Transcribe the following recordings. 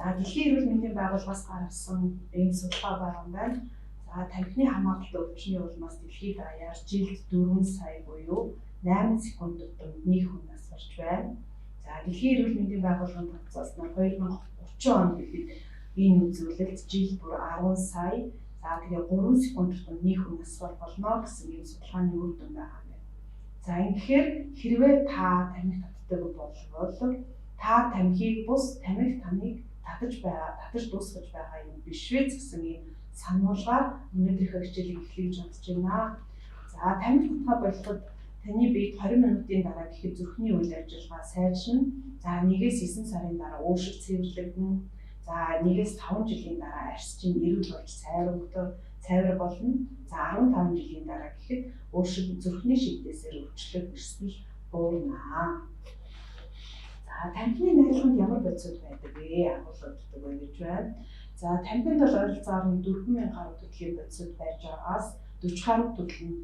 За, Дэлхийн эрүүл мэндийн байгууллагаас гаргасан ийм судалгаа байгаа юм байна. За, тамхины хамааралтай өвчний улмаас дэлхийд даяар жилд 4 сая буюу 8 секунд тутамд нэг хүн нас барч байна. За, Дэлхийн эрүүл мэндийн байгууллагын тооцоолсноор 2030 онд гэхэд энэ үзүүлэлт жил бүр 10 сая, за тэгээ 3 секунд тутамд нэг хүн нас барах болно гэсэн ийм судалгааны үр дүн байгаа юм байна. За, ингэхээр хэрвээ та тамхи татдаг болвол та тамхиг бус тамхи таныг татаж байгаа, татаж дуусгаж байгаа юм биш вэ гэсэн ийм сануулгаар өнөөдрийнхөө хичээлийг эхлэе гэж бодож байна. За, тамхи татгаа болоход таны биед 20 минутын дараа гэхэд зүрхний үйл ажиллагаа сайжирна. За, 1-ээс 9 сарын дараа уушиг цэвэрлэгдэнэ. За, 1-ээс 5 жилийн дараа арьс чинь эрүүл болж цайвар өнгөтэй цайвар болно. За, 15 жилийн дараа гэхэд уушиг зүрхний шигдээсээр өвчлөх эрсдэл буурна. За, тамхины найрлаганд ямар бодисууд байдаг вэ? Агуулгаддаг вэ гэж байна. За, тамхинд бол ойролцоогоор 4000 гаруй төрлийн бодисууд байж байгаас 40 гаруй төрөл нь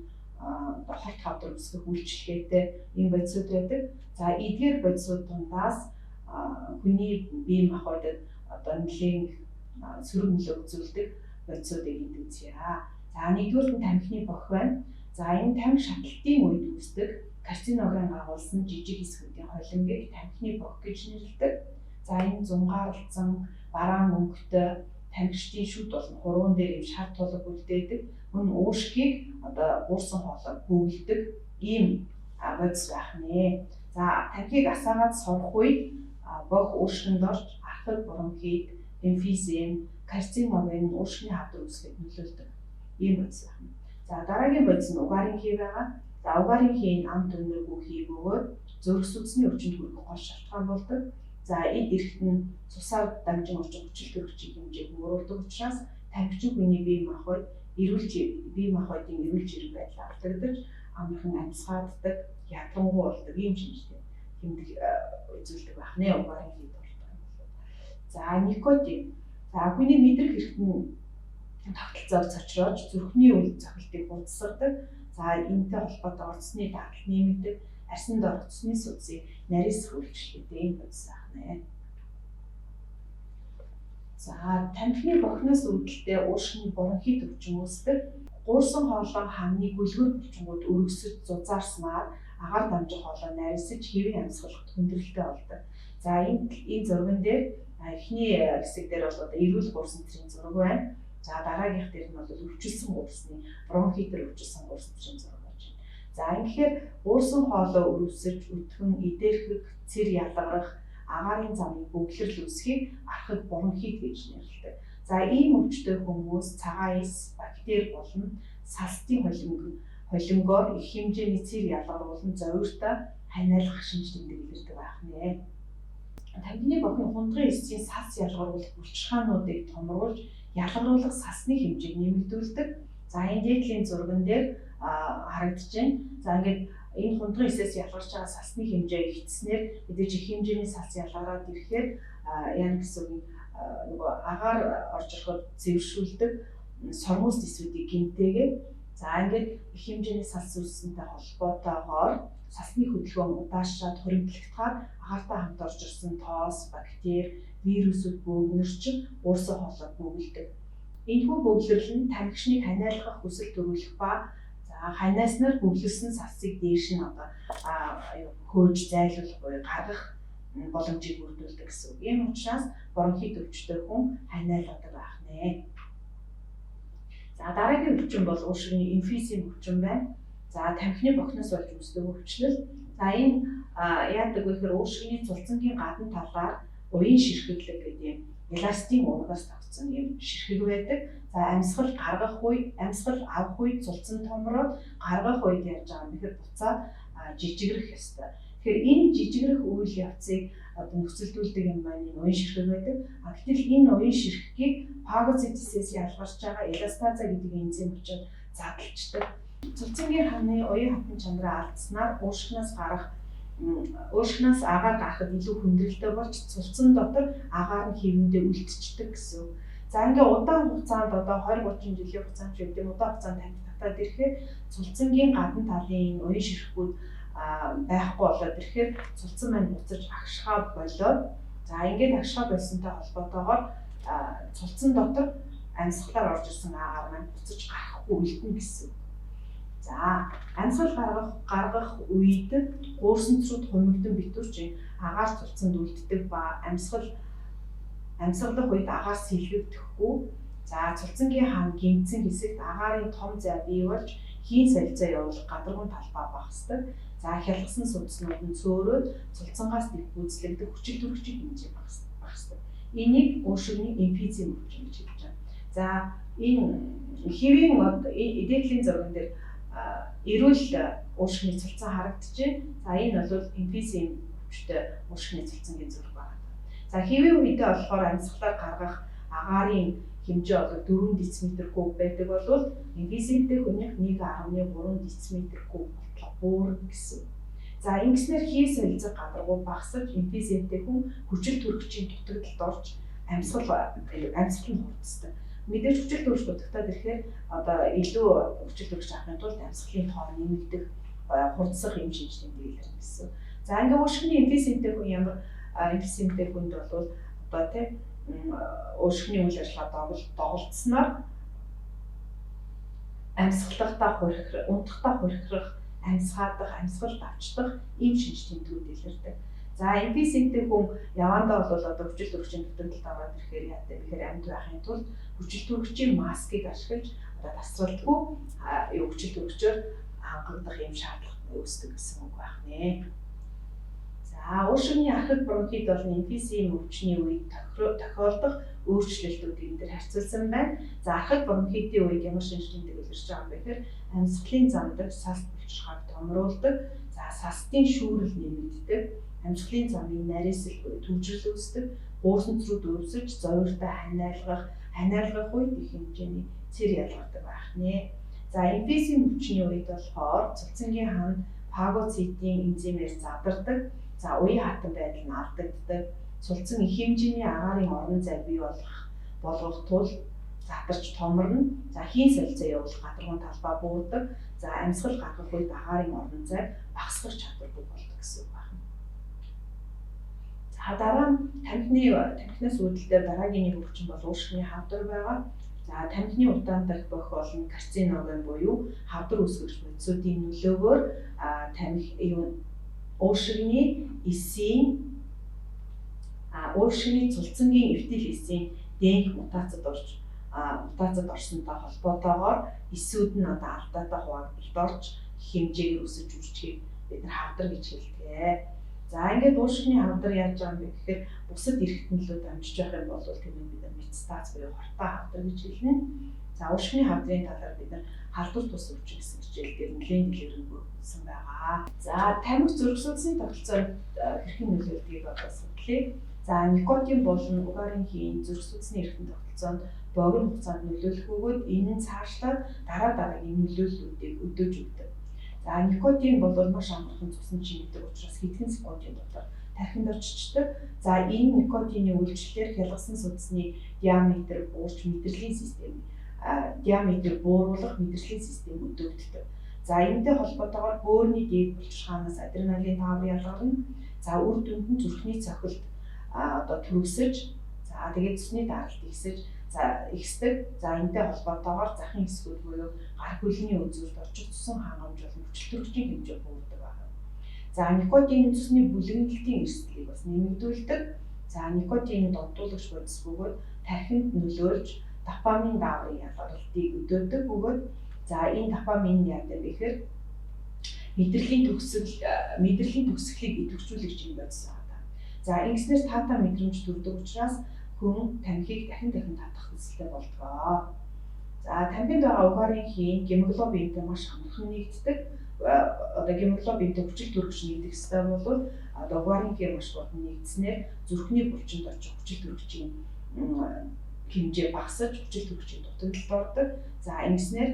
хорт хавдар үүсгэх үйлчилгээтэй ийм бодисууд байдаг. За, эдгээр бодисууд дундаас хүний бие махбодод одоо нэлээн сөрөг нөлөө үзүүлдэг бодисуудыг энд үзье. За, нэгдүгээрт нь тамхины бохь байна. За, энэ тамхи шатлалтын үед үүсдэг карциноген агуулсан жижиг хэсгүүдийн холимгийг тамхины бохь гэж нэрлэдэг. За, энэ зунгаарлцсан бараан өнгөтэй тамхичдын шүд болон хуруун дээр юм шар тулаг үлдээдэг. Мөн уушгийг одоо уурсан хоолой бөглөдөг ийм бодис байх нэ. За, тамхиг асаагаад сурах үед бохь уушгинд орж архаг бронхит, эмфизем, карциноген уушгины хавдар үүсгэхэд нөлөөлдөг ийм бодис байх нь. За, дараагийн бодис нь угаарын хий байгаа. За, угаарын хий нь амт өнөргүй хий бөгөөд зүрх судасны өвчнөд хүрэх гол шалтгаан болдог. За, эд эрхт нь цусаар дамжин орчих хүчил төрөгчийн хэмжээг бууруулдаг учраас тамхичин хүний бие махбод эрүүл бие махбодын эрүүл жирэг байдал алдагдаж амархан амьсгааддаг, ядрангуй болдог ийм шинжтэй тэмдэг үзүүлдэг байх нэ угаарын хий болдог юм болов. За, никотин. За, хүний мэдрэх эрхт нь тогтолцоог цочроож зүрхний үйл цохилтыг хурдсардаг. За, энэтэй холбоотойгоор цусны даатал нэмэгдэг, арьсан дор цусны судсыг нарийсах үйлчлэлтэй ийм бодис байх нэ. За, тамхины бохиноос үүдэлтэй уушгины бронхит өвчин үүсдэг. Гуурсан хоолой ханны гөлгөр булчингууд өргөсөж зузаарснаар агаар дамжих хоолой нарийсаж хэвийн амьсгалахад хүндрэлтэй болдог. За, энэ зурган дээр эхний хэсэг дээр бол одоо эрүүл гуурсан тэрийн зураг байна. За, дараагийнх дээр нь бол өвчлөсөн гуурсны бронхитээр өвчлөсөн гуурсан тэрийн зураг байж байна. За, ингэхээр гуурсан хоолой өрөвсөж, өтгөн, идэрхэг, цэр ялгарах, агаарын замын бөглөрл үүсхийг архаг бронхит гэж нэрлэдэг. За, ийм өвчтөй хүмүүс цагаан эс, бактери болон салстын холимгоор их хэмжээний цэр ялгаруулан зовиртой ханиалах шинж тэмдэг илэрдэг байх нэ. Тамхины бохин хундгын эсийн салс ялгаруулах булчирхаануудыг томруулж ялгаруулах салсны хэмжээг нэмэгдүүлдэг. За, энэ дээдлийн зурган дээр харагдаж байна. За, ингээд энэ хундгын эсээс ялгарч байгаа салсны хэмжээ ихтснээр мэдээж их хэмжээний салс ялгараад ирэхээр яана гэсэн үг нөгөө агаар орж ирэхэд зэвшүүлдэг сормуус тэсвүүдийг гэмтээгээд, за, ингээд их хэмжээний салс үүссэнтэй холбоотойгоор салсны хөдөлгөөн удаашраад хуримтлагтахаар агаартай хамт орж ирсэн тоос, бактери, вирусүүд бөөгнөрч уурсан хоолой бөглөдөг. Энэхүү бөглөрөл нь тамхичныг ханиалгах хүсэл төрүүлэх ба за ханиаснаар бөглөсөн салсыг дээш нь одоо хөөж зайлуулах буюу гаргах боломжийг бүрдүүлдэг гэсэн үг. Ийм учраас бронхит өвчтөй хүн ханиалгадаг байх нэ. За, дараагийн өвчин бол уушгины эмфизем өвчин байна. За, тамхины бохиноос болж үүсдэг өвчлөл. За, энэ яадаг вэ гэхээр уушгины цулцангийн гадна талаар уян ширхэглэг гэдэг юм эластин уургаас тогтсон юм ширхэг байдаг. За, амьсгал гаргах үе, амьсгал авах үед цулцан томроод гаргах үед яаж байгаа юм гэхээр буцаад жижигрэх ёстой. Тэгэхээр энэ жижигрэх үйл явцыг одоо нөхцөлдүүлдэг юм маань энэ уян ширхэг байдаг. А гэтэл энэ уян ширхгийг фагоцитисээс ялгарч байгаа эластаза гэдэг энзим очиод задлцдаг. Цулцангийн ханы уян хатан чанараа алдснаар уушгинаас гарах уушгинаас агаар гарахад илүү хүндрэлтэй болж цулцан дотор агаар нь хэвэндээ үлдчихдэг гэсэн. За, ингээ удаан хугацаанд одоо 20 30 жилийн хугацаанд ч гэдэг удаан хугацаанд тамхи татаад ирэхээр цулцангийн гадна талын энэ уян ширхгүүд байхгүй болоод ирэхээр цулцан маань буцаж агшхаа болоод. За ингээд агшгаа болсонтой холбоотойгоор цулцсан дотор амьсгалаар орж ирсэн агаар маань буцаж гарахгүй үлдэнэ гэсэн. За амьсгал гаргах үед гуурсанцрууд хумигдан битүүрч агаар цулцсанд үлддэг ба амьсгалах үед агаар сэлгэгдэхгүй. За цулцангийн хан гэмтсэн хэсэгт агаарын том зай бий болж хийн солилцоо явуулах гадаргуун талбай багасдаг. За хялгасан судснууд нь цөөрөөд цулцангаас дэвгүүцлэгдэх хүчил төрөгчийн хэмжээ багасдаг. Энийг уушигны эмфизем өвчин гэж хэлж байна. За энэ хэвийн дээдлийн зурган дээр эрүүл уушигны цулцан харагдаж байна. За энэ бол эмфизем өвчтэй уушигны цулцангийн зураг байна. За хэвийн үедээ болохоор амьсгалаар гаргах агаарын хэмжээ бол 4 дециметр куб байдаг бол эмфиземтэй хүнийх 1.3 дециметр куб болтлоо буурна гэсэн. За ингэснээр хий солилцох гадаргуу багасаж эмфиземтэй хүн хүчил төрөгчийн дутагдалд орж амьсгал нь хурцдаг. Мэдээж хүчил төрөгч дутагтаад ирэхээр одоо илүү хүчил төрөгч авахын тулд амьсгалын тоо нэмэгдэх, хурцсах юм шинж тэмдэг илэрнэ гэсэн. За ингээ уушгины эмфиземтэй хүн ямар эмфиземтэй хүнд бол одоо тийм уушгины үйл ажиллагаа доголдсноор амьсгалахдаа хурхирах, унтахдаа хурхирах, амьсгаадах, амьсгал давчдах ийм шинж тэмдгүүд илэрдэг. За эмфиземтэй хүн явандаа бол одоо хүчил төрөгчийн дутагдалд ороод ирэхээр яатай бэхээр амьд байхын тулд хүчил төрөгчийн маскыг ашиглаж одоо тасралтгүй хүчил төрөгчөөр хангагдах ийм шаардлага үүсдэг гэсэн үг байх нэ. За уушигны архаг бронхит болон эмфизем өвчний үед тохиолдох өөрчлөлтүүдийг энэ дээр харьцуулсан байна. За архаг бронхитын үед ямар шинж тэмдэг илэрч байгаа юм бэ гэхээр амьсгалын зам дах салт булчирхайг томруулдаг. За састын шүүрэл нэмэгддэг. Амьсгалын замын нарийсэл буюу түгжрэл үүсдэг. Гуурсанцрууд өвсөж, зовиртой ханиалгах үед их хэмжээний цэр ялгардаг байх нэ. За эмфизем өвчний үед болохоор цулцангийн ханд фагоцитын энзимээр задардаг. За уян хатан байдал нь алдагддаг. Цулцан их хэмжээний агаарын орон зай бий болгох тул задарч томорно. За хийн солилцоо явуулах гадаргуун талбай буурдаг. За амьсгал гаргах үед агаарын орон зай багасгах чадваргүй болдог гэсэн үг байна. За дараа нь тамхинаас үүдэлтэй дараагийн нэг өвчин бол уушгины хавдар байгаа. За тамхины удаан дахь бохь болон карциноген буюу хавдар үүсгэгч бодисуудын нөлөөгөөр тамхи уушигны эсийн уушигны цулцангийн эвтэл эсийн ДНК мутацид орсонтой холбоотойгоор эсүүд нь одоо алдаатай хуваагдалд орж хэмжээгээр өсөж үржихийг бид нар хавдар гэж хэлдэг. За ингээд уушигны хавдар яаж байгаа юм бэ гэхээр бусад эргэтнэлүүд амжиж явах юм бол тэр нь бид нар метастаз буюу хортой хавдар гэж хэлнэ. За уушигны хавдрын талаар бид нар халдвар тус өвчин гэсэн хичээл дээр нэлээд дэлгэрэнгүй байгаа. За тамхи зүрх судасны тогтолцоонд хэрхэн нөлөөлдгийг одоо судлая. За никотин болон угарын хийн зүрх судасны эргэтэн тогтолцоонд богино хугацаанд нөлөөлөх бөгөөд энэ нь цаашлаад дараа дараагийн нөлөөллүүдийг өдөөж өгдөг. За никотин бол маш амархан цусны чимэгдэг учраас хэдхэн секундын дотор тархинд очичдаг. За энэ никотины үйлчлэлээр хялгасан судасны диаметр буурч мэдрэлийн систем диаметр бууруулах мэдрэлийн систем өдөөгддөг. За энэтэй холбоотойгоор бөөрийн дээд булчирхаанаас адреналин таавар ялгарна. За үр дүнд нь зүрхний цохилт одоо түргэсэж, за тэгээд цусны даралт ихсэж, за ихсдэг. За энэтэй холбоотойгоор захын хэсгүүд буюу гар хөлний үзүүрт очих цусан хангамж болон хүчил төрөгчийн хэмжээ буурдаг байна. За никотин цусны бүлэгнэлтийн эрсдлийг бас нэмэгдүүлдэг. За никотин донтуулагч бодис бөгөөд тархинд нөлөөлж допамин дааврын ялгарлтыг өдөөдөг бөгөөд за энэ допамин яадаг вэ гэхээр мэдрэлийн төгсгөлийг идэвхжүүлэгч юм бодис байна. За ингэснээр таатаа мэдрэмж төрдөг учраас хүн тамхиг дахин дахин татах хүсэлтэй болдгоо. За тамхинд байгаа угаарын хийн гемоглобинтэй маш амархан нэгддэг. Одоо гемоглобинтэй хүчил төрөгч нэгдэх ёстой бол одоо угаарын хийн маш хурдан нэгдснээр зүрхний булчинд очих хүчил төрөгчийн хэмжээ багасаж хүчил төрөгчийн дутагдалд ордог. За ингэснээр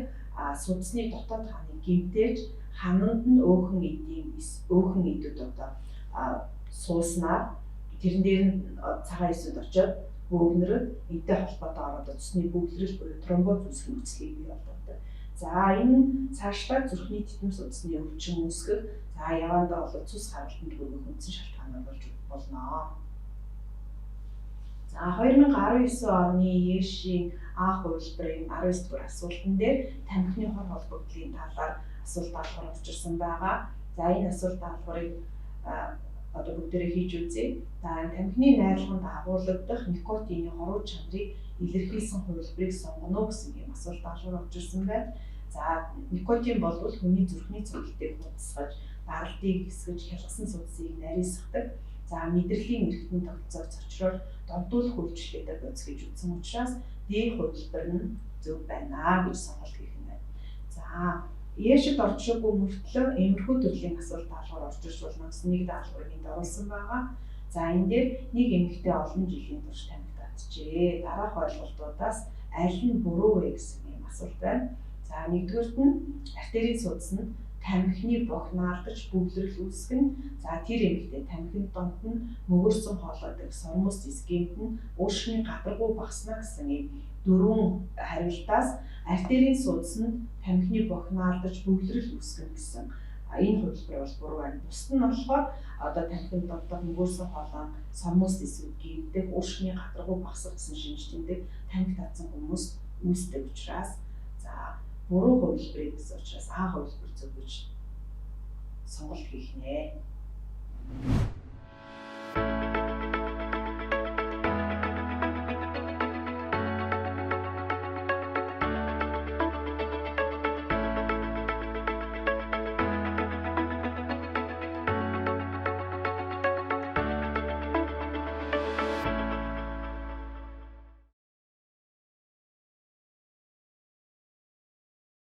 судасны дотоод хааныг гэмтээж хананд нь өөхөн эдүүд одоо сууснаар тэрэн дээр нь цагаан эсүүд очиод бөөгнөрөөд энтэй холбоотойгоор одоо цусны бөглөрөл буюу тромбоз үүсэх нөхцөлийг бий болгодог. За энэ нь цаашлаад зүрхний титэм судасны өвчин үүсгэх, за явандаа бол цус харалтанд хүргэх үндсэн шалтгаан болж болно. За 2019 оны ЕШ-ийн А хувилбарын 19 дугаар асуултан дээр тамхины хор холбогдлын талаар асуулт даалгавар орж ирсэн байгаа. За энэ асуулт даалгаврыг одоо бүгдээрээ хийж үзье. За тамхины найрлаганд агуулгадах никотины хоруу чанарыг илэрхийлсэн хувилбарыг сонгоно гэсэн ийм асуулт даалгавар орж ирсэн байна. За никотин бол хүний зүрхний цогцолтыг худалсгаж, даралтыг хэсгэж, хялгасан судсыг нарийсгадаг. За мэдрэлийн эргэтэн тогтолцоог цочроор донтуулах үйлчлэлтэй бодис гэж үзсэн учраас D хувилбар нь зөв байна гэж сонголт хийх нь байна. За ЕШ-д орчоогүй мөртлөө иймэрхүү төрлийн асуулт даалгавар орж ирж болно гэсэн нэг даалгаврыг энд оруулсан байгаа. За энэ дээр нэг эмэгтэй олон жилийн турш тамхи татжээ. Дараах ойлголтуудаас аль нь буруу вэ гэсэн ийм асуулт байна. За нэгдүгээрт нь артерийн судас нь тамхины богиноалдаж бөглөрөл үүсгэн. За тэр эмэгтэй тамхинд донтно, мөгөөрсөн хоолойдог, сормуус дискемт нь уушгины гадаргуу багасна гэсэн ийм дөрвөн хариултаас артерийн судас нь тамхины богиноалдаж бөглөрөл үүсгэн гэсэн энэ хувилбар бол буруу байна. Бусд нь болохоор одоо тамхинд донтох, мөгөөрсөн хоолой, сормуус дисүүд гэмтэх, уушгины гадаргуу багасах гэсэн шинж тэмдэг тамхи татсан хүмүүс үүсдэг учраас за буруу хувилбарыг гэсэн учраас А хувилбар зөв гэж сонголт хийх нэ.